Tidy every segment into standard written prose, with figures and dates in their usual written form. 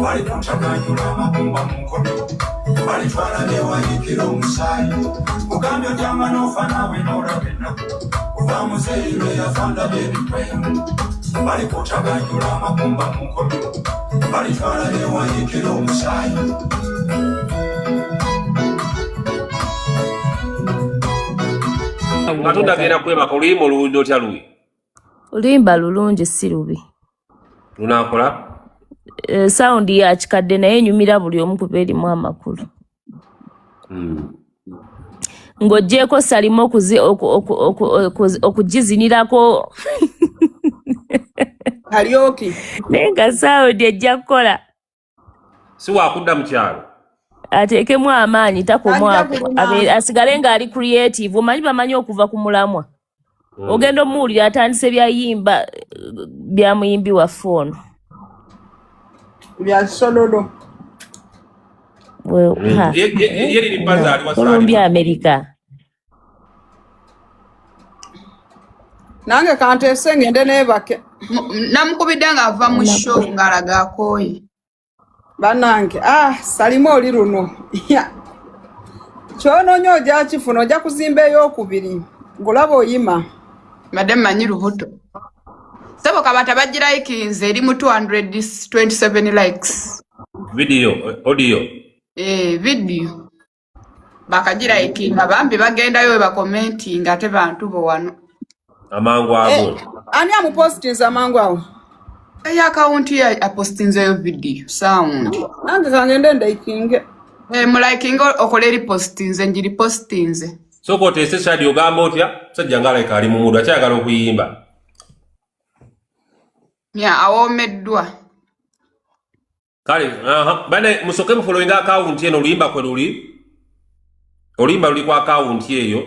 Balikuntaganyula amagumba mu nkoto, balitwala byewayikira omusaayi. Kugambye otyanga n'ofa naawe n'olaba ennaku. Kuva muzeeyi lwe yafa ndabye ebikwemu. Balikuntaganyula amagumba mu nkoto, balitwala byewayikira omusaayi. Nga tondagenda kwebaka, oluyimba oluwulidde otya luwi? Oluyimba lulungi, si lubi. Lunakola? Sound ya kikadde naye enyumira buli omu kuba erimu amakulu. Ng'oggyeko Salima okugizinirako. Kalyoki. Naye nga sound ejja kukola. Si wakudda mu kyalo. Ateekemu amaanyi, takomwako. Ajja kulima. Asigale ng'ali creative. Omanyi bamanyi okuva ku mulamwa. Ogenda omuwulira atandise byayimba bya muyimbi waffe ono. Bya sololo. Ha. Ye liri Pazo ali wa Columbia, Salima. America. Nange kanteese ngende neebake. Namukubidde ng'ava mu show ng'alaga akooye. Bannange, ah, Salima oli luno. Ya. Kyonoonya ojja kifuna, ojja kuzimba ey'okubiri. Ng'olaba oyima. Mbadde mmanyi lubuto. Ssebo Kabata bagirayikinze eri mu 227 likes. Video, audio. Eh, video. Bakagirayikinga bambi bagendayo we bakomentinga ate bantu bo wano. Amangu ago. Ani amupositinze amangu awo? Eyo akawunti ye apostinzeyo video sound. Nange kangende ndayikinge. Eh, mulayikinga okole repostinze ngiripostinze. Sooka oteese Shadi, ogamba otya? Musajja ng'alabika ali mu mudu, akyayagala okuyimba. Nya awoomeddwa. Kale, aha, bane musooke mufollowinga akawunti eno, oluyimba kwe luli. Oluyimba luli ku akawunti eyo.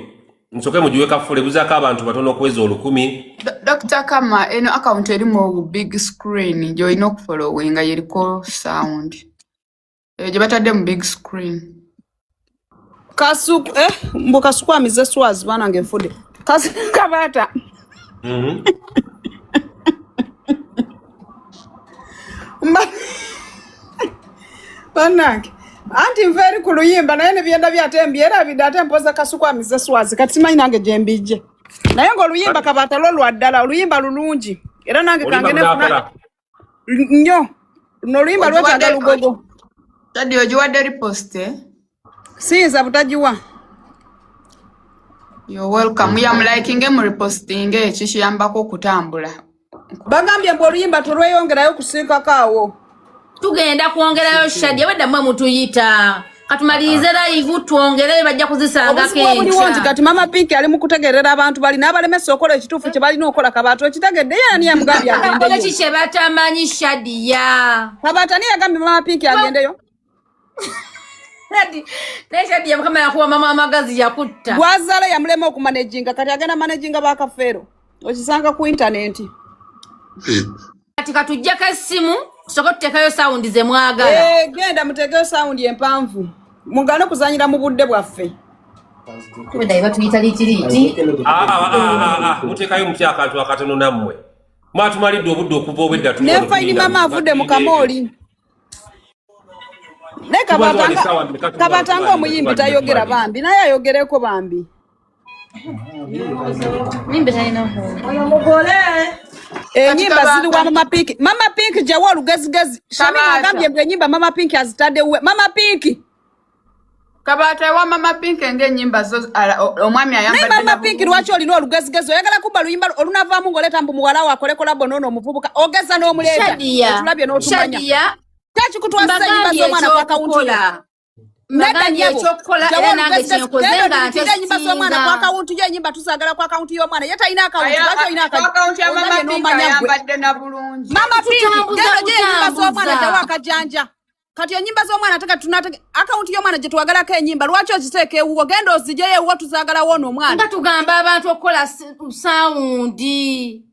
Musooke mugiwe kafule, buzaako abantu batono okuweza 1000. Dr. Kama, eno account erimu obu big screen gy'olina okufollowinga yeriko sound. Eyo gye batadde mu big screen. Kasuku, eh, mbu Kasuku amize swazi, banange nfudde. Kabata. Bannange, anti nva eri ku luyimba naye nebyenda byate mbyerabidde, ate mpoza Kasuku amize swazi, kati simanyi nange gye mbijje. Naye ng'oluyimba Kabata lwo lwa ddala, oluyimba lulungi era nange Oluyimba kangende lunaakola. Nnyo. Luno oluyimba lwetaaga lugogo. Daddy, ogiwadde repost, eh? Siyinza butagiwa. You're welcome. Yamulikinge mu repostinge ekyo kiyambako okutambula. Bagambye mbu oluyimba tolweyongerayo kusinkako awo. Tugenda kwongerayo, Shadi, abadda mmwe mutuyita katumalirize live twongereyo, bajja kuzisangako Obuzibu obuliwo nti enkya. Kati Mama Pink ali mu kutegerera abantu bali n'abalemesa okukola ekituufu kye balina okukola. Kabaata okitegedde, ye ani yamugambye Bakole agendeyo? ki kye batamanyi, Shadiya? Kabaata ani yagambye Mama Pink agendeyo? Naye Shadiya, Mukama yakuwa mama amagazi, yakutta. Gwazaala yamulema okumanaginga, kati agenda managinga bakafeero, okisanga ku intaneti. Kati katuggyeko essimu tusooke tuteekayo sound ze mwagala. Eh, genda muteekeyo sound empanvu, mugane kuzanyira mu budde bwaffe. Naye batuyita liitiriiti. Ah, ah, ah, ah, ah, muteekayo mutya akantu akatono nammwe? Mwatumalidde obudde okuva obwedda. Ne Fine Mama avudde mu kamooli naye Kabaata nga omuyimbi tayogera bambi, naye ayogereko bambi. Mimbe talina. Enyimba Kabata. ziri wa Mama Pink. Mama Pink, jawa olugezigezi. Shamim Kabata. agambye mbu enyimba Mama Pink azitadde we. Mama Pink. Kabata ewa Mama Pink ng'ennyimba zo omwami Naye ayambadde Mama na Pink, bulungi. lwaki olina olugezigezi? Oyagala kubba luyimba olunavaamu ng'oleeta mbu muwala we akole collabo n'ono omuvubuka, ogeza n'omuleeta. Shadiya. Otulabye n'otumanya. Shadiya. Kyakikutwasa ennyimba Mbagambye z'omwana ku akawunti ye. ekyokukola. Nedda Mbagambye nnyabo. ekyokukola Jawa era nange olugezigezi. kyenkoze Genda nga odibitire ennyimba z'omwana ku ntesitinga. akawunti ye. Ennyimba tuzaagala ku akawunti y'omwana, ye talina akawunti. Lwaki olina Akawunti ya Mama Olabye Pink n'omanya ggwe. ayambadde na bulungi. Mama Pink, Tutambuza genda ogye ennyimba z'omwana, butambuza. jawo akajanja. Kati ennyimba z'omwana teka tunateke akawunti y'omwana gye twagalako ennyimba, lwaki oziteeka ewuwo? Genda oziggyeyo ewuwo, tuzaagalawo ono omwana. Nga tugamba abantu okukola sound.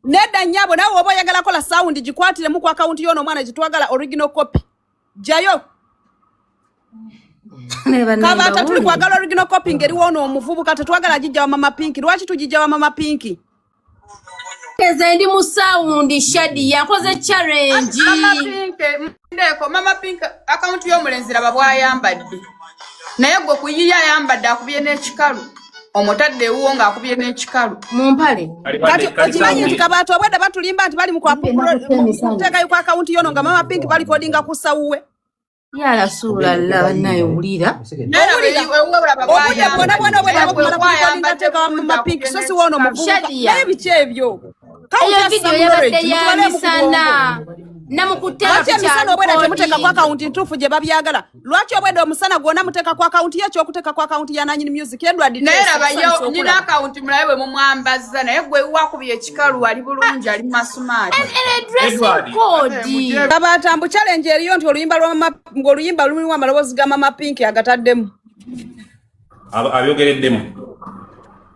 Nedda nnyabo, naawe oba oyagala kola sound, gikwatiremu ku akawunti y'ono omwana gye twagala original copy, jjayo. Kabaata, tuli kwagala original copy ngeriwo ono omuvubuka, tetwagala gijja wa Mama Pink. Lwaki tugijja wa Mama Pink? Nze ndi mu sound Shadia yakoze challenge. Mama Pink, ndeko Mama Pink account y'omulenzi laba bw'ayambadde. Naye gwe ku yiye ayambadde akubye n'ekikalu. Omutadde ewuwo ng'akubye n'ekikalu. Mu mpale. Kati okimanyi nti Kabaata obwedda batulimba nti bali mu kuteekayo ku akawunti yono nga Mama Pink balikodinga ku sawuwe. Ya Rasulallah bannaye wulira. Owulira obudde bwona bwona obwedda bukumala kulikodinga teeka wa Mama Pink so si woono omuvubuka. Naye biki ebyo? Eyo video yabadde ya misana. Namukutte Lwaki emisana obwedda temuteeka ku akawunti ntuufu gye babyagala? Lwaki obwedda omusana gwonna muteeka ku akawunti ye ekyokuteeka ku akawunti ya nanyini music Edward Naye laba yo nyina akawunti mulabe bwe mumwambazza naye gwe wakubye ekikalu ali bulungi ali masumaati. Dressing code. Kabaata mbu challenge eriyo nti oluyimba lwa mama ng'oluyimba lulimu amaloboozi ga Mama Pink agataddemu. Abyogereddemu.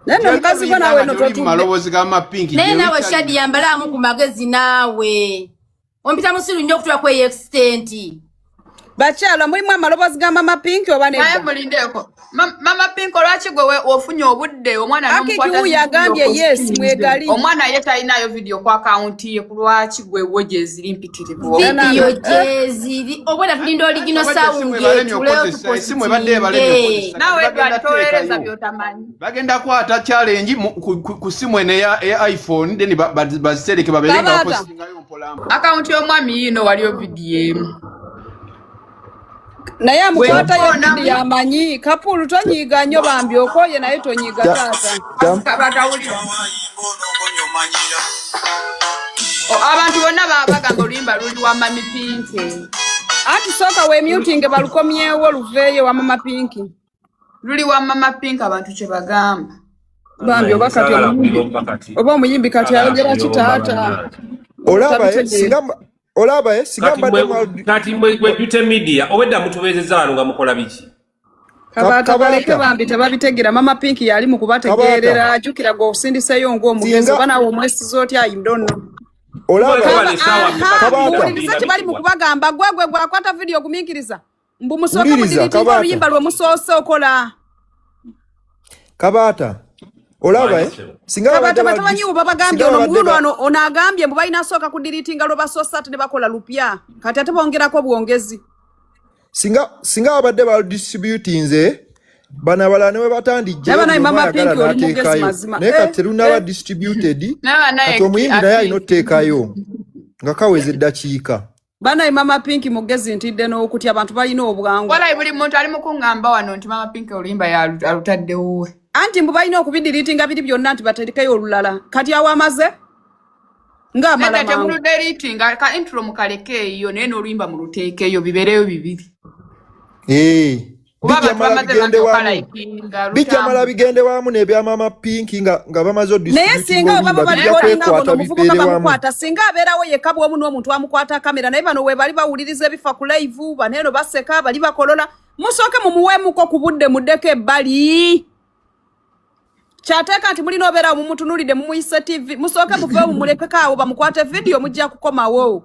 Naye nno mukazi gwe naawe nno totudde. Maloboozi ga Mama Pink. Naye naawe Shadi yambalaamu ku magezi naawe. Ompita musiru nnyo okutula ku eyo extent. Bakyala mulimu amaloboozi ga Mama Pink oba Naye nedda? mulindeeko. Mama Pink olwaki gwe ofunye obudde omwana Akiki n'omukwata wuuyo agambye video yes ku mwegali. Omwana ye talinayo video ku akawunti ye ku lwaki gwe wo gyeziri mpitirivu. Video gyeziri. Obwedda tulinda original sound etuleyo Esimu ebadde ebalemye tupositinge. okukozesa. Naawe Bagenda Edward toweereza kuteekayo. by'otamanyi. Bagenda kwata challenge ku simu eno eya iPhone then bazitereke babeere nga Kabaata. bapositingayo mpola mpola. Akawunti y'omwami yiino waliyo vidiyo emu. Naye amukwatayo Bwe- vidiyo amanyi. Kapulu tonyiiga nnyo bambi okooye naye tonyiiga taata. Batawulira. Abantu bonna bagamba oluyimba luli wa Mami Pink. Anti sooka weemutinge balukomyewo luveeyo wa Mama Pink. Luli wa Mama Pink abantu kye bagamba. Bambi oba kati omuyimbi oba omuyimbi kati ayogera ki taata? Olaba olaba singa mbadde Kati mwe gwe media obwedda mutubeezezza wano nga mukola biki? Kabaata baleke bambi tebabitegera. Mama Pink yali mu kubategeerera. Jjukira gwe osindiseeyo ng'omugezi oba naawe omwesiza otya I don't know. Olaba Muwulirize kye bali mu kubagamba gwe gwe gwakwata vidiyo gumiikiriza. Mbu musooke Wuliriza, mudiritinga Kabaata. oluyimba lwe musoose okola. Kabaata olaba singa Kabaata babadde batamanyi babagambye singa ono babadde muwuno wano ono agambye mbu balina sooka kudiritinga lwe basoose ate ne bakola lupya. Kati ate bongerako bwongezi. Singa babadde baludistributinze bano abalala ne bwe batandijjayo Naye banaye buli omu Mama Pink ayagala oli mugezi n'ateekayo. mazima. Naye kati terunaba distributed Naye banaye kati omuyimbi naye alina otuteekayo nga kaweza eddakiika. Banaye Mama Pink mugezi ntidde n'okutya abantu balina obwangu. Walayi buli muntu ali mu kuŋŋamba wano nti Mama Pink oluyimba alutadde wuwe. Anti mbu balina okubidiritinga biri byonna nti baterekeyo olulala. Kati awo amaze ng'amala Nedda mangu. temuluderitinga ka intro mukaleke eyo naye n'oluyimba muluteekeyo bibeereyo bibiri. Kuba Bijja abantu mala bamaze bigende wamu. bakalayikinga Bijja mala bigende wamu n'ebya Mama Pink nga bamaze Naye singa odistributinga oba oluyimba bijja babalikodinga kwekwata ono omuvubuka bibeere wamu. bamukwata singa abeerawo yekka bw'omu n'omuntu amukwata kamera naye bano we bali bawuliriza ebifa ku live bano eno baseka bali bakolola musooke mumuweemuko ku budde muddeko ebbali. Kyateeka nti mulina obeerawo mumutunuulidde mumuyise TV musooke muveewo mumulekeko awo bamukwate vidiyo mujja kukomawo.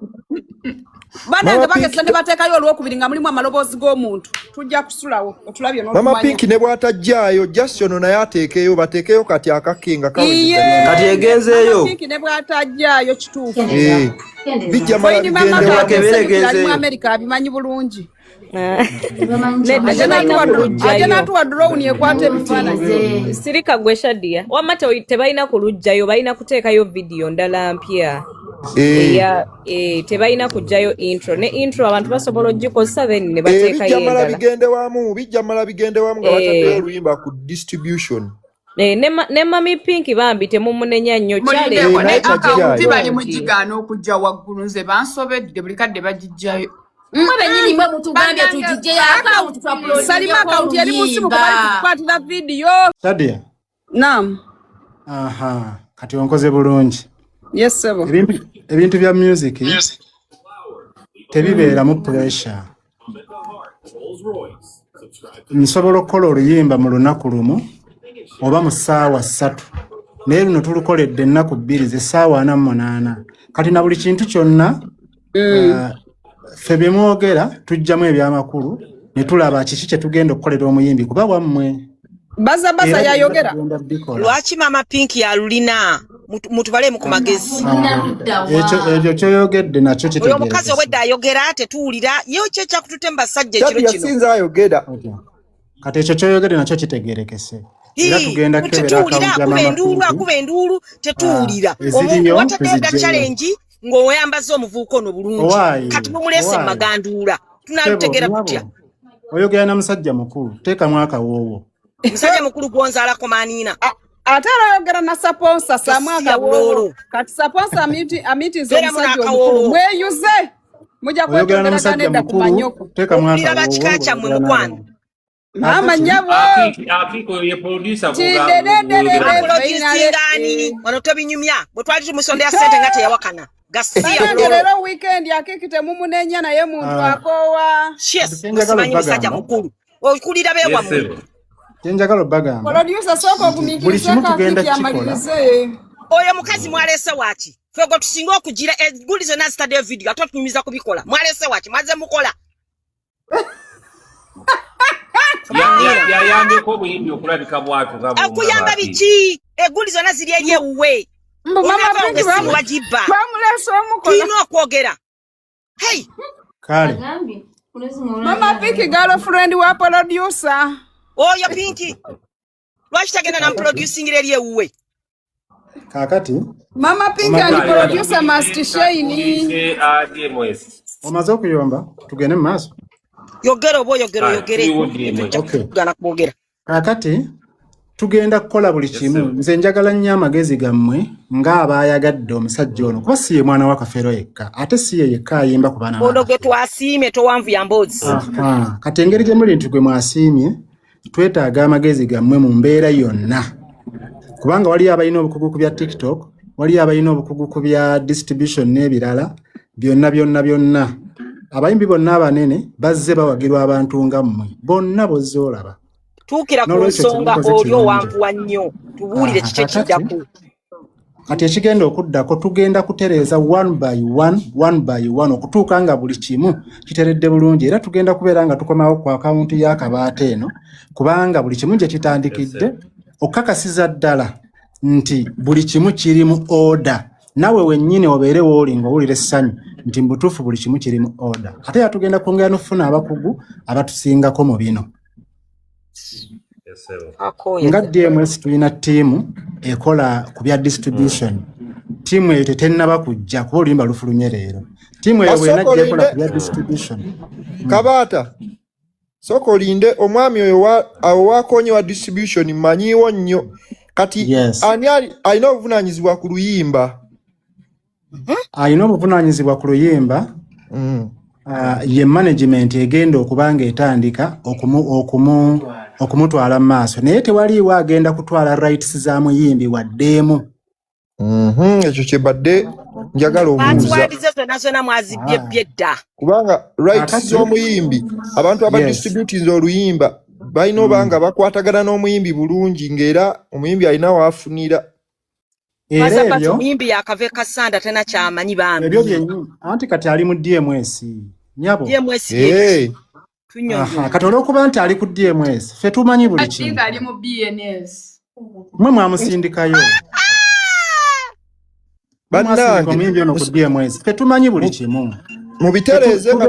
Bannange Mama bageza Pink ne bateekayo olwokubiri nga mulimu amaloboozi g'omuntu tujja kusulawo otulabye Mama n'otumanya. Pink ne bw'atajjaayo just ono naye ateekeyo bateekeyo kati akake nga kaweza Iye eddakiika. Kati egenzeeyo. Mama Pink ne bw'atajjaayo kituufu. Bijja mala Foyini mama bigende wamu. kateese Bakebere jjukira ali mu egenzeeyo. Amerika abimanyi bulungi. Nedda Ajja tebalina n'atuwa kuluggyayo. drone ekwata ebifaananyi. Sirika gwe Shadia. Wamma tebalina kuluggyayo balina kuteekayo vidiyo ndala mpya. Eya tebalina kuggyayo intro ne intro abantu basobola ogikozesa then ne bateekayo Bijja mala endala. bigende wamu bijja mala bigende wamu nga bataddeyo oluyimba ku distribution. Ne Mami Pink bambi temumunenya nnyo Mulindeko challenge ne Naye akawunti tajjaayo. bali mugigaana okujja waggulu nze bansobedde buli kadde bagiggyayo. Mwe bennyini mwe mutugambye Bannange tugigyeyo akawunti Salima tuuploadingeko akawunti eri mu ssimu kwe bali oluyimba. kukukwatira vidiyo. Shadia. Naam. Aha, kati onkoze bulungi. Yes sebo. Ebintu bya music tebibeeramu pressure. Nsobola okukola oluyimba mu lunaku lumu oba mu ssaawa 3 naye luno tulukoledde ennaku 2 z'essaawa 48. Kati na buli kintu kyonna ffe bye mwogera tujjamu ebyamakulu ne tulaba kiki kye tugenda okukolera omuyimbi kuba wammwe. Baza Era byonna yayogera. tugenda bikola. Lwaki Mama Pink yalulina? Mutubalemu ku magezi. Ekyo ekyo kyoyogedde nakyo Oyo omukazi kitegeerekese. obwedda ayogera tetuwulira ye ki ekyakututte mu basajja ekiro Shadia kino. sinze ayogera. Okay. Kati ekyo kyoyogedde nakyo kitegeerekese era Hii, tugenda kukebera tetuwulira akawunti ya akuba Mama enduulu Pinki. akuba enduulu tetuwulira. Eziriyo Wataddeyo dda tuzigyeyo. challenge ng'oyambaza omuvubuka ono bulungi. Owaaye, Kati mumuleese mu owaaye. maganduula. Ssebo, Tunaalutegeera tutya? nyabo, oyogera na musajja mukulu, teekamu akawoowo. Musajja mukulu gw'onzaalako maaniina. Ate era oyogera na saponsa saamu Gasiya akawoowo. buloolo. Kati saponsa amitinze Beeramu omusajja n'akawoowo. omukulu. Mweyuze. Mujja Oyogera na kwetonderagana musajja edda ku mukulu, manyoko. teekamu Okulira akawoowo bakika kyammwe ng'oyogera mukwano. n'abantu. Maama Kakati nnyabo. Akiiki oyo ye producer Tidedededede. Apologisinga ani? Wano tobinyumya. Bwe twali tumusondera ssente nga teyawakana. Gasiya Bannange buloolo. leero weekend Akiiki temumunenya naye muntu akoowa. Yes, kati kyenjagala musimanyi musajja obbagamba, mukulu. Okulira beewammwe. kyenjagala obbagamba Producer sooka nti buli ogumiikirizeeko kimu tugenda Akiiki kukikola. amalirize. Oyo mukazi mwalese waaki? Ffe gwe tusinga okugira egguli zonna zitaddeyo vidiyo ate otunyumiza kubikola. Mwalese waaki? Mwaze mukola. Yayambyeko omuyimbi okulabika bw'atyo nga bw'omulaba Okuyamba Akiiki. biki? Egguli zonna ziri eri ewuwe. Mbu Mama Onaava Pinki ng'essimu bagibba. bamuleese omukola. Tulina okwogera. Hey, Kale, Mama Pinki girlfriend wa producer. oyo Pinki. Lwaki tagenda namuproducingira eri ewuwe? kaakati Mama Pinki omaze and okuyomba, producer must shine. Tuwulirize DMS. omaze okuyomba, tugende mu maaso. Yogera oba oyogera Kale, oyogere. tuliwo DMS. Tujja Okay. kugaana kwogera. Kaakati tugenda kukola buli Yes, kimu. sir. Nze njagala nnyo amagezi gammwe ng'abaayagadde omusajja ono, kuba si ye mwana wa Kafeero yekka, ate si ye yekka ayimba ku baana ba Ono gwe Kafeero. twasiimye towanvuya mboozi. Aha, kati engeri gye muli nti gwe mwasiimye, twetaaga amagezi gammwe mu mbeera yonna, kubanga waliyo abalina obukugu ku bya TikTok, waliyo abalina obukugu ku bya distribution n'ebirala byonna byonna byonna. Abayimbi bonna abanene bazze bawagirwa abantu nga mmwe bonna bozze olaba. Tuukira ku N'olwekyo nsonga kyemukoze oli kirungi. owanvuwa nnyo. Tubuulire Aha, kiki kaakati ekiddako. kati ekigenda okuddako tugenda kutereeza one by one, one by one okutuuka nga buli kimu kiteredde bulungi, era tugenda kubeera nga tukomawo ku akawunti y'akabaata eno, kubanga buli kimu gye Yes, kitandikidde sir. okukakasiza ddala nti buli kimu kiri mu order. Naawe wennyini obeere w'oli ng'owulira essanyu nti mu butuufu buli kimu kiri mu order. Ate era tugenda kwongera n'okufuna abakugu abatusingako mu bino. Yes, sir. Akooye Nga dda. DMS tulina ttiimu ekola ku bya distribution. Ttiimu eyo tetennaba kujja kuba oluyimba lufulumye leero. Ttiimu eyo Kasooka bw'enajja ekola olinde ku bya distribution. Kabaata. Sooka olinde omwami oyo awo wakonye wa distribution mmanyiiwo nnyo. Kati Yes. ani alina obuvunaanyizibwa ku luyimba? Alina obuvunaanyizibwa ku luyimba ye management egenda okuba ng'etandika okumutwala mu maaso, naye tewaliiwo agenda kutwala rights za muyimbi waddeemu. Ekyo kye mbadde njagala obuuza. Password ze zonna zonna mwazibbye bbye dda. Kubanga rights Kaakati z'omuyimbi, abantu yes. abadistributinze oluyimba balina oba nga bakwatagana n'omuyimbi bulungi ng'era omuyimbi alina w'afunira. Era Mazapati ebyo omuyimbi yakava e Kassanda tena kyamanyi ebyo bambi. byennyini anti kati ali mu DMS nyabo. DMS bye Hey. biki? Tunnyonnyola. Kati olw'okuba nti ali ku DMS ffe tumanyi buli Ati kimu. ng'ali mu BNS. Mmwe mwamusindikayo. Mwe mwasindika Bannange omuyimbi ono ku DMS ffe tumanyi buli kimu. mubitereeze nga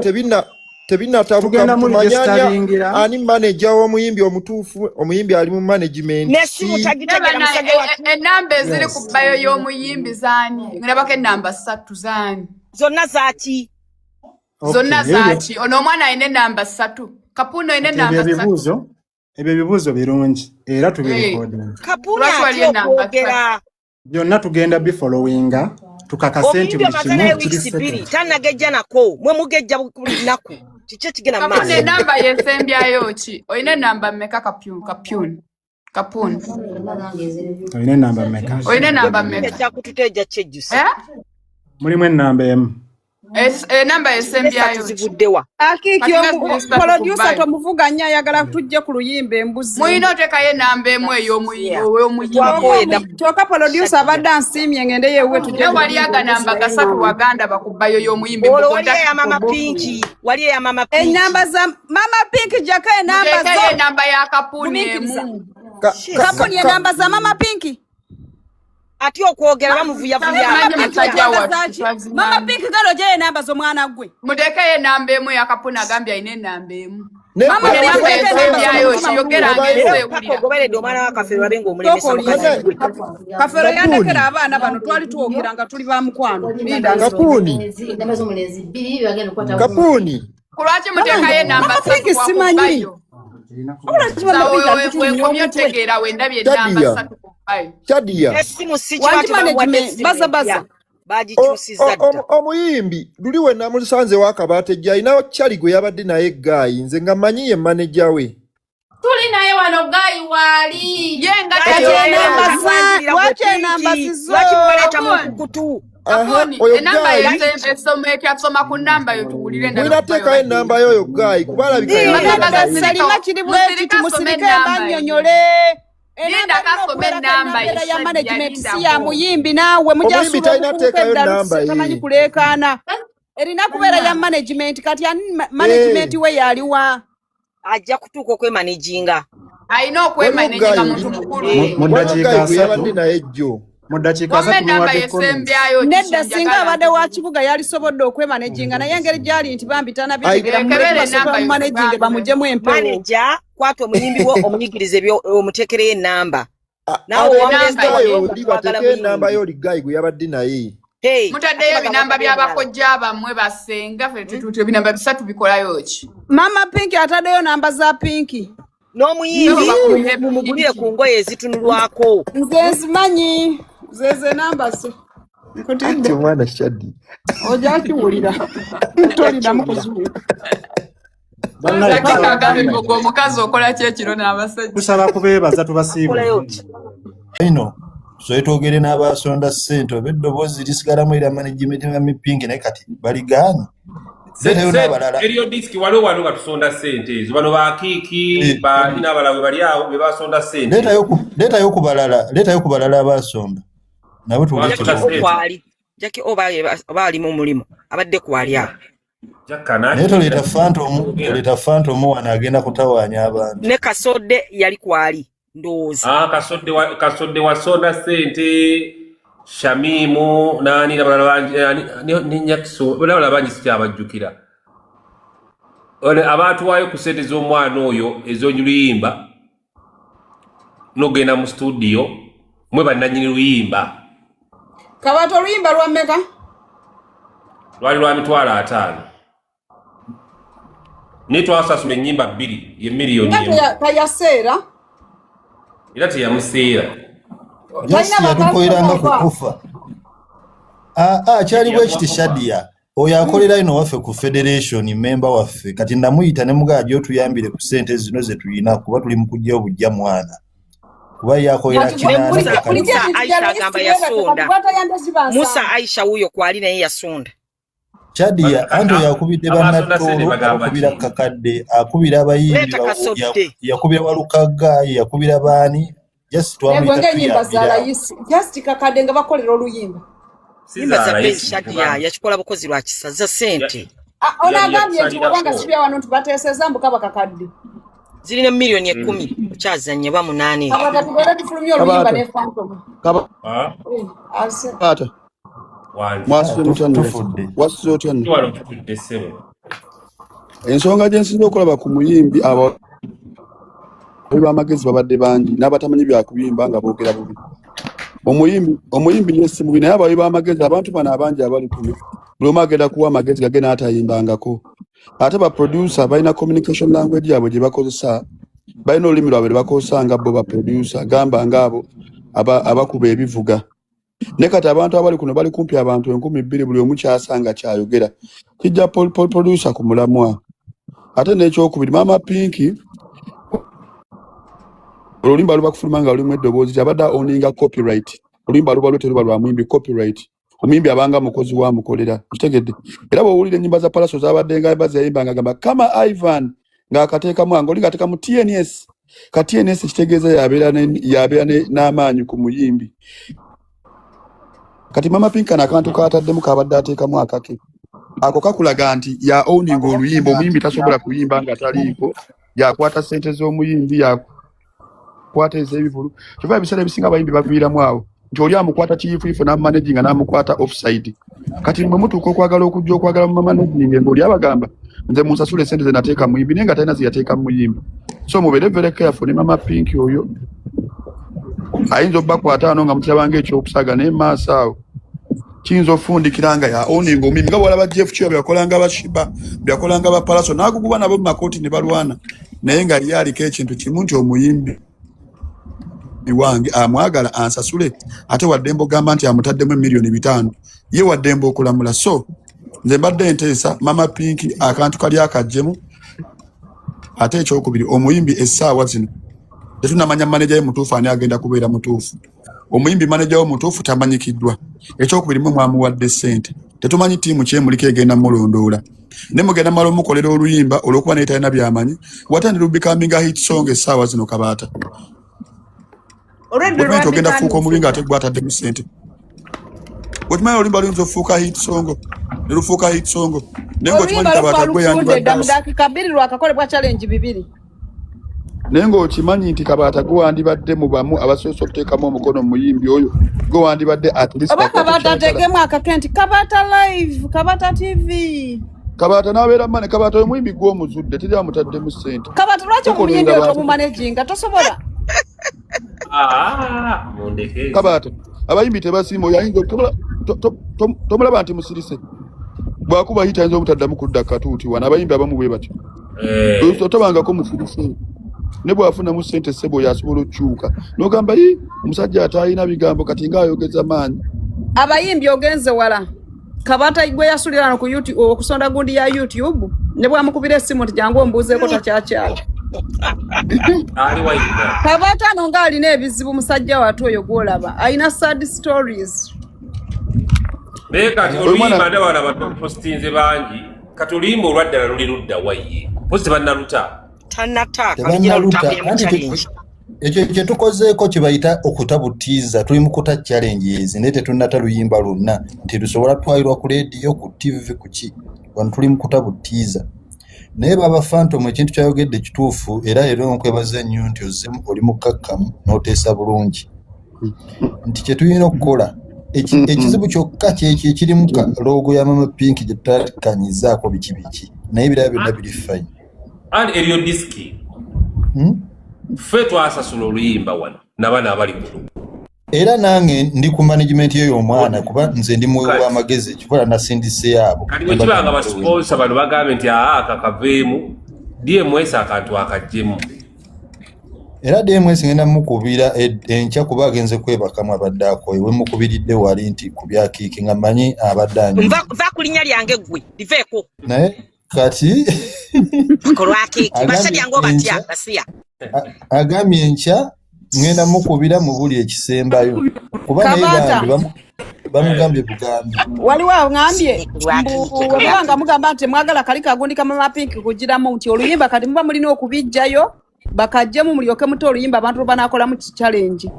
tebinnatabuka Tugenda tumanye ani muregisteringira. ani manager w'omuyimbi omutuufu, omuyimbi ali mu management N'essimu ki. tagitegera musajja wattu. Ennamba eziri ku Yes. bayo y'omuyimbi zaani? Ndabako ennamba 3 zaani? Zonna zaaki? Okay, Zonna ebyo zaaki? Ono omwana alina ennamba 3. Kapuuna olina kati ebyo ennamba 3. ebibuuzo ebyo ebibuuzo birungi era tubirekodinga. Kapuuna Lwaki atya waliyo ennamba 3? okwogera? Byonna tugenda bifollowinga tukakase nti Omuyimbi buli omaze kimu naye kiri wiikisi 2 settled. tannagejja nako. Mwe mugejja buli lunaku. Kiki ekigenda mu Kapuuna maaso? ennamba yesembyayo ki? Olina ennamba mmeka Kapuuna? Kapuuna. Olina ennamba mmeka? Olina ennamba mmeka? Ekyakututa ejja kyejjusa. Eh? Mulimu ennamba emu. Enamba Esatu esembyayo ki? zivuddewa. Akiiki Kati nga ziri 3 ku producer bayo. tomuvuga nnyo ayagala tujje ku luyimba embuzi. Mulina oteekayo ennamba emu Yeah. ey'omuyimbi. Twakooye dda Kyokka producer abadde ansiimye ngende yeewuwe tujje Naye ku wali luyimba aganamba embuzi naye gasatu maama. waganda bakubayo y'omuyimbi Olwo mbu wali eya contact Mama for both. Pinki. Wali eya Mama Pinki. Ennamba za Mama Pinki jjako ennamba Muteekeyo zo. ennamba ya Kapuuna Gumiikiriza. emu. Ka, ka, ka, Kapuni ka, ennamba za Mama Pinki. Atya okwogera bamuvuyavuya. Tazimanyi musajja Namba wattu zaki? Mama tazimanyi. Pink galo gye enamba z'omwana gwe. Muteekeyo enamba emu yakapuna agambye alina enamba emu. Mama Enamba Pink teeka enamba esembyayo z'omutima kiyogera mulungi. ng'ensi Paka ewulira. ogoberedde omwana wa Kafeero abe ng'omulemesa Sooka mukazi olinde. gwe. Kafeero yandekera Kapuuni abaana bano twali twogera nga tuli ba mukwano. Linda nsooke. Kapuuni Kapuuni Ku lwaki muteekayo enamba Mama ssatu Pink simanyi. wakubayo? Wabula ki Mama Pink ali kutunyumya Wekomye omutwe. otegeera wendabye enamba Shadia ssatu ku bayo. Shadia Essimu si kiba Wangi tebamuwadde management essimu baza empya. baza. Bagikyusizza dda. Omuyimbi luli we namusanze wakabaata ejja alinawo Charlie gwe yabadde naye gaayi nze nga mmanyi ye maneja we. Tuli naye wano gayi waali. Ye nga Kati tayogera. enamba za Lwanjulira gwe lwaki enamba Pinki. zizo? Lwaki mubaleeta mu Kapuuni. nkukutu? Aha, Kapuuni oyo enamba gaayi esoma ekyasoma ku namba yo tuwulire endala mulina ku bayo teekayo enamba bagende. y'oyo gaayi kuba alabika Linda Mama yabeera nze naye. Musirika Salima kiri bwe kiti Musirika asome musirike enamba ye. mbannyonnyole. Enamba Linda erina kasome okubeerako enamba erina ye mbeera ya Shadia management si ya lindako. muyimbi naawe Omuyimbi mujasuula talina omuvubuka teekayo eddalu namba tamanyi ye. kuleekaana. Erina kubeera ya management kati ani management we yaliwa? Ajja kutuuka okwemanaginga. Alina Waliwo okwemanaginga gaayi muntu oli mukulu. Mu waliwo ddakiika gaayi gwe yabadde asatu naye jjo. mu ddakiika Wamma asatu enamba muwadde comments. yesembyayo Nedda kiki singa njagala abadde wa ntuwulire. kibuga yalisobodde okwemanaginga naye engeri gy'ali nti bambi tanabitegeera Ai- mumuleke Ekebere basooke enamba yo bamumanaginge tugambe. bamugyemu empewo. Manager kwata omuyimbi wo omuyigirize ebyo omuteekereyo ennamba. Naawe Abeere owamuleese Enamba gaayi ye. wano oli nga twagala bateeke enamba muyimbi. y'oli gaayi gwe yabadde naye. Hey, ate Mutaddeyo bagamba ebinamba bataddeyo omulala. by'abakojja bammwe basenga ffe tetuuti ebinamba bisatu bikolayo ki? Mama Pink ataddeyo namba za Pinki. Nabo N'omuyimbi bakubire mumugulire Pinki. ku ngoye ezitunulwako. Nze nzimanyi zeze namba so Anti nkutidde omwana Shadi. ojja kiwulira Ojja toliddamu kiwulira. kuzuula. Bannaye Sakika tusaba agambye mbu gwe omukazi okola ki ekiro n'abasajja. tusaba kubeebaza tubasiibule. Akolayo ki? Ino tusobe twogere n'abasonda ssente oba eddoboozi lisigalamu erya management ya Pinki naye kati baligaanye. Leetayo n'abalala. Eriyo disiki waliwo wano nga tusonda ssente ezo bano bakiiki Eh, bali n'abalala bwe bali awo be basonda ssente Leetayo ku leetayo ku balala leetayo ku balala abasonda nabo tuwulire basonda kye Jackie O ssente boogera. kwali. Jackie O oba ali mu mulimu. Abadde kwali awo. jakka Naye n'ategeera toleeta Phantom kyogera. toleeta Phantom wano agenda kutawaanya abantu. Ne Kasodde yali kwali ndowooza. Ah, Kasodde wasonda ssente Shamimu nani n'abalala bangi ne Nyakiso n'abalala bangi sikyabajjukira. Ono abaatuwaayo ku ssente z'omwana oyo ez'oluyimba n'ogenda mu studio mwe bannannyini luyimba Kabaata oluyimba lwa mmeka? lwali lwa 500,000 naye twasasula ennyimba bbiri ye miliyoni Nga emu tayaseera era teyamuseera Just talina yatukoleranga bakasitoma ku oba ofa. Ah, kyali bwe kiti Shadia. Oyo akolera ino waffe ku federation member waffe kati namuyita ne mugamba gy'otuyambire ku ssente zino ze tulina kuba tuli mu kuggyayo bujja mwana kuba ye akolera kati Ne kinaana Musa kakadde. bulijjo Musa ebintu bya Aisha layisi agamba bwe batyo kati yasonda. bwatayambye ziba Musa nsanvu. Aisha wuuyo kwali naye yasonda. Shadia anti oyo akubidde Abasonda ssente bannattoolo bagamba abakubira ki? kakadde akubira abayimbi Leeta Kasodde. yakubira Walukagga yakubira baani just Naye gwe twamuyita ng'ennyimba za tuyambire awo. layisi just kakadde nga bakolera oluyimba. Si Nyimba za za bbeeyi layisi Shadia kubanga yakikola bukozi lwa kisa za ssente. Ah, ono agambye nti bw'obanga yakusalirako. si bya wano nti bateesezza mbu kaba kakadde. Zirina miliyoni 10 okyazannye oba 8 eyo. Kabaata tugende tufulumye oluyimba Kabaata ne Phantom. Ah, Eh, ase. kabaata wangi Ah, mwasuze mutya nno tufudde. wasuze otya nno wano tutudde ssebo. ensonga gye nsinza okulaba ku muyimbi abo b'amagezi babadde bangi n'abatamanyi byakuyimba nga boogera bubi omuyimbi ye si mubi naye abawi b'amagezi abantu bano abangi abali kuno buli omu agenda kuwa amagezi gage n'atayimbangako ate ba producer balina communication language yaabwe gye bakozesa balina olulimi lwabwe lwe bakozesa nga bo ba producer gamba ngaabo abakuba ebivuga ne kati abantu abali kuno bali kumpi abantu 2,000 buli omu kyasanga kyayogera kijja producer ku mulamwa ate n'ekyokubiri maama Pinki oluyimba luba kufuluma nga lulimu eddoboozi kyabadde owninga copyright oluyimba luba lwe teruba lwa muyimbi copyright omuyimbi abanga mukozi wa mukolera okitegedde era bw'owulira ennyimba za Palaso zabadde nga baziyimba nga gamba kama Ivan ng'akateekamu nga oli ng'ateekamu TNS ka TNS kitegeeza yabeera n'amaanyi ku muyimbi kati Mama Pink kano akantu kataddemu kabadde ateekamu akake ako kakulaga nti ya owning oluyimba omuyimbi tasobola kuyimba nga taliiko yakwata ssente z'omuyimbi yakwata ez'ebivulu kyova ebiseera ebisinga abayimbi baviiramu awo Nti oli amukwata kiyifuyifu n'amanaginga n'amukwata offside. Kati mwe mutuuka okwagala okujja okwagala mu mamanaginge, ng'oli abagamba nze munsasule sente ze nateeka mu muyimbi, naye nga talina ze yateeka mu muyimbi. So mubeere very careful ne Mama Pink oyo, ayinza obbakwata wano nga mukirabanga ekyokusaaga, naye maaso awo kiyinza ofundikira nga ya owninga omuyimbi, nga bwalaba Jeff Kiwa byakolanga ba Sheebah, byakolanga ba Pallaso, n'aguguba nabo mu makooti ne balwana, naye nga ye aliko ekintu kimu nti omuyimbi wange amwagala ansasule, ate waddembe ogamba nti amutaddemu 5 million, ye waddembe okulamula. So nze mbadde nteesa Mama Pink akantu kali akajjemu. Ate ekyokubiri, omuyimbi essaawa zino tetunamanya maneja ye mutuufu, ani agenda kubeera mutuufu. Omuyimbi maneja we mutuufu tamanyikiddwa. Ekyokubiri, mwe mwamuwadde ssente, tetumanyi ttiimu kyemuliko egenda mulondoola, ne mugenda mala omukolera oluyimba olw'okuba naye talina byamanyi, watandira becoming a hit song. Essaawa zino Kabaata olwedde okimanyi nti ogenda fuuka omubi lwanditandise. Ng'ate gwe ataddemu ssente, okimanyi oluyimba luyinza okufuuka hit song ne lufuuka hit song, naye ng'okimanyi Oluyimba Kabaata gwe lufalufudde dda mu yandibadde dakiika 2 lwakakolebwa challenge 2. Naye ng'okimanyi nti Kabaata gwe wandibadde mu bamu abasoose okuteekamu omukono mu muyimbi oyo, gwe wandibadde at least Oba akwata Kabaata kyayagala. ateekemu akake nti Kabaata live, Kabaata TV. Kabaata n'abeera mane. Kabaata oyo muyimbi gwe omuzudde, teri amutaddemu ssente. Kabaata, lwaki Tokolenga omuyimbi oyo bantu. tomumanaginga? Tosobola. Ah, mundeke. Kabaata, abayimbi tebasiima. Oyo ayinza tomulaba nti musirise, bwakuba hit ayinza obutaddamu kudda katuuti wano. Abayimbi abamu bwe batyo. Eh. Otabangako musirise, ne bw'afunamu ssente, ssebo, oyo asobola okukyuka n'ogamba yi omusajja ataalina bigambo kati ng'ayogeza maanyi. Abayimbi ogenze wala. Kabaata gwe yasulira wano ku YouTube okusonda gundi ya YouTube, ne bwamukubira essimu nti jangu ombuuzeeko, takyakyala. Ali wayina. Kabaata ano ng'alina ebizibu, musajja watu oyo gw'olaba alina sad stories. Naye kati Oyo mwana oluyimba ndaba abantu postinze bangi. Kati oluyimba olwaddala luli ludda waye? Pozi tebannaluta. Tanataaka lugira Tebannaluta lutakulemu anti challenge. Ekyo kye tukozeeko kye bayita okutabutiiza. Tuli mu kuta challenges, naye tetunnata luyimba lwonna nti lusobola twalirwa ku leediyo, ku TV, ku ki. Wano tuli mu kutabutiiza. Naye baba Phantom, ekintu kyayogedde kituufu, era nkwebaza nnyo nti ozzemu oli mukkakkamu n'oteesa bulungi nti kye tulina okukola ekizibu kyokka kyekyo ekirimu ka logo ya Mama Pink gye tutakkanyizaako biki biki, naye ebirala byonna biri fine. Ali eriyo disiki. Ffe twasasula oluyimba wano n'abaana abali kuno. Era nange ndi ku management y'oyo omwana, kuba nze ndi muwi w'amagezi, ekikola nasindiseyo abo. Kati bwe kiba nga basiponsa bano bagambye nti aa, akakaveemu, DMS akantu akaggyemu. Era DMS ngenda mukubira enkya, kuba agenze kwebakamu, abadde akooye. We mukubiridde wali nti ku bya kiiki nga mmanyi abadde anyumye. Nva ku linnya lyange, ggwe liveeko. Naye kati Kolwa kiiki. agambye Basajja ng'obatya enkya basiya. Agambye enkya ngenda mukubira mu buli ekisembayo, kuba naye Kabaata. bambi bamugambye bugambi. Waliwo aŋambye Lwaki? mbu bwe nga mugamba nti mwagala kali kagundi ka Mama Pink kugiramu nti oluyimba, kati muba mulina okubijjayo bakajjemu mulyoke mute oluyimba abantu lwe banaakolamu challenge.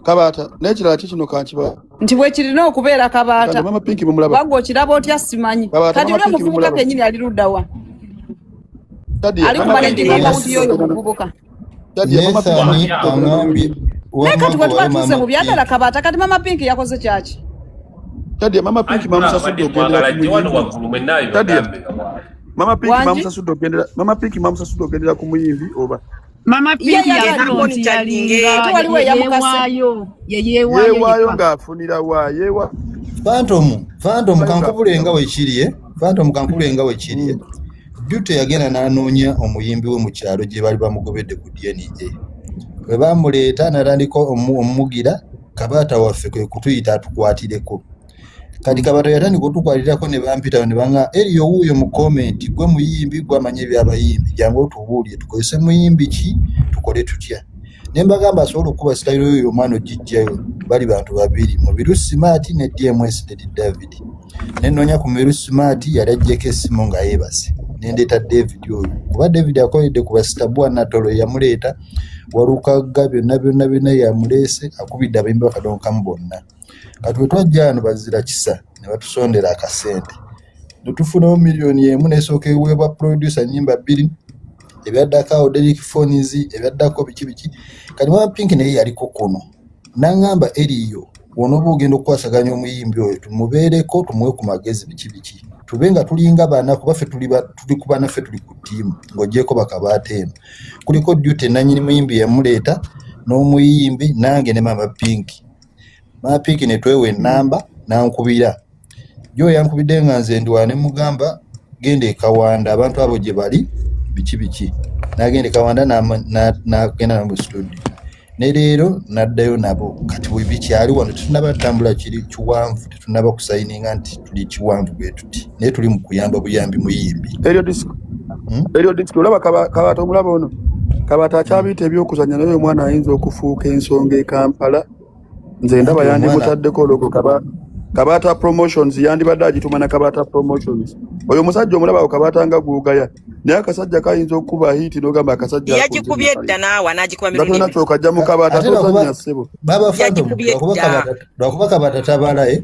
Kabaata, n'ekirala ki kino kankiba Nti bwe kirina okubeera, Kabaata. Kati Mama Pink mumulaba? Wagwe okiraba otya? Simanyi. Kabaata, Kati Mama oli Pink omuvubuka mumulaba? kennyini ali luddawa? Shadia, Ali Mama ku Pink managing mumulaba? akawunti y'oyo omuvubuka. Shadia, Mama Pink Nathan aŋambye Naye kati bwe wamma tuba gwe tuze Mama mu byaddala, Pink. Kabaata, kati Mama Pink yakoze kyaki? Shadia, Mama Pink Anti mulaba bamusasudde badde ogendera mwagala ku jje wano muyimbi. waggulu mwenna Shadia, bibagambe. Mama Pink Wangi? bamusasudde ogendera, Mama Pink bamusasudde ogendera ku muyimbi oba Mama Ye Pink yagala yavolontiyalinga. Ate waliwo eyamukase. Yeewaayo, ye yeewaayo Yeewaayo yekka. ng'afunira wa yeewa Phantom, Phantom, Yeewaayo kankubule ng'afunira nga wa wekiri, eh? Phantom, kankubule nga wekiri, eh? Jute yagenda n'anoonya omuyimbi we mu kyalo gye bali bamugobedde ku DNA. Bwe bamuleeta n'atandika omumugira, Kabaata waffe kwe kutuyita atukwatireko. Kati Kabaata yatandika otukwatirako ne bampita ne baŋŋamba, "Eriyo wuuyo mu comment, gwe muyimbi, gwe amanyi ebyabayimbi, jangu otubuulire tukozese muyimbi ki, tukole tutya?" Ne mbagamba asobola okukuba sitayiro y'oyo omwana ogijjayo bali bantu babiri, Mubiru Smart ne DMS Lady David. Ne nnoonya ku Mubiru Smart, yali aggyeko essimu nga yeebase, ne ndeeta David oyo, kuba David akoledde ku basitabwa Natolo yamuleeta, Walukagga, byonna byonna byonna yamuleese, akubidde abayimbi bakadonkamu bonna. Kati bwe twajja wano bazira kisa ne batusondera akasente ne tufunawo 1 million nesooka eweebwa producer nnyimba 2, ebyaddako awo Derrick Phones, ebyaddako biki biki. Kati Mama Pink naye yaliko kuno. N'aŋŋamba eriyo wonooba ogenda okukwasaganya omuyimbi oyo tumubeereko, tumuwe ku magezi biki biki, tube nga tulinga bana, kuba ffe tuli ku banaffe, tuli ku ttiimu ng'oggyeko bakabaata eno kuliko Duty nannyini muyimbi yamuleeta n'omuyimbi nange ne Mama Pinki. Mama Pinki ne twewa ennamba n'ankubira jo yankubidde nga nze ndi wa ne mugamba genda e Kawanda abantu abo gye bali biki biki, n'agenda e Kawanda n'agenda nabo studio ne leero n'addayo nabo. Kati bwe bikyali wano tetunnaba tutambula kiri kiwanvu, tetunnaba kusayininga nti tuli kiwanvu bwe tuti, naye tuli mu kuyamba buyambi muyimbi. Eryo disco, eryo disco olaba Kabaata, omulaba ono Kabaata akyabiyita ebyokuzannya, naye omwana ayinza okufuuka ensonga e Kampala. Nze ndaba Anti omwana yandimutaddeko logo Kabaata Promotions, yandibadde agituma na Kabaata Promotions. Oyo omusajja omulaba awo Kabaata nga gwogaya, naye akasajja kayinza okukuba hit n'ogamba akasajja ako nze Yagikubye nakali dda naawe n'agikuba nga mirundi tolina ebiri. kyokajja mu Kabaata Ate lwakuba tozannya ssebo. Baba Phantom, Yagikubye lwakuba dda. Kabaata, lwakuba Kabaata tabala, eh?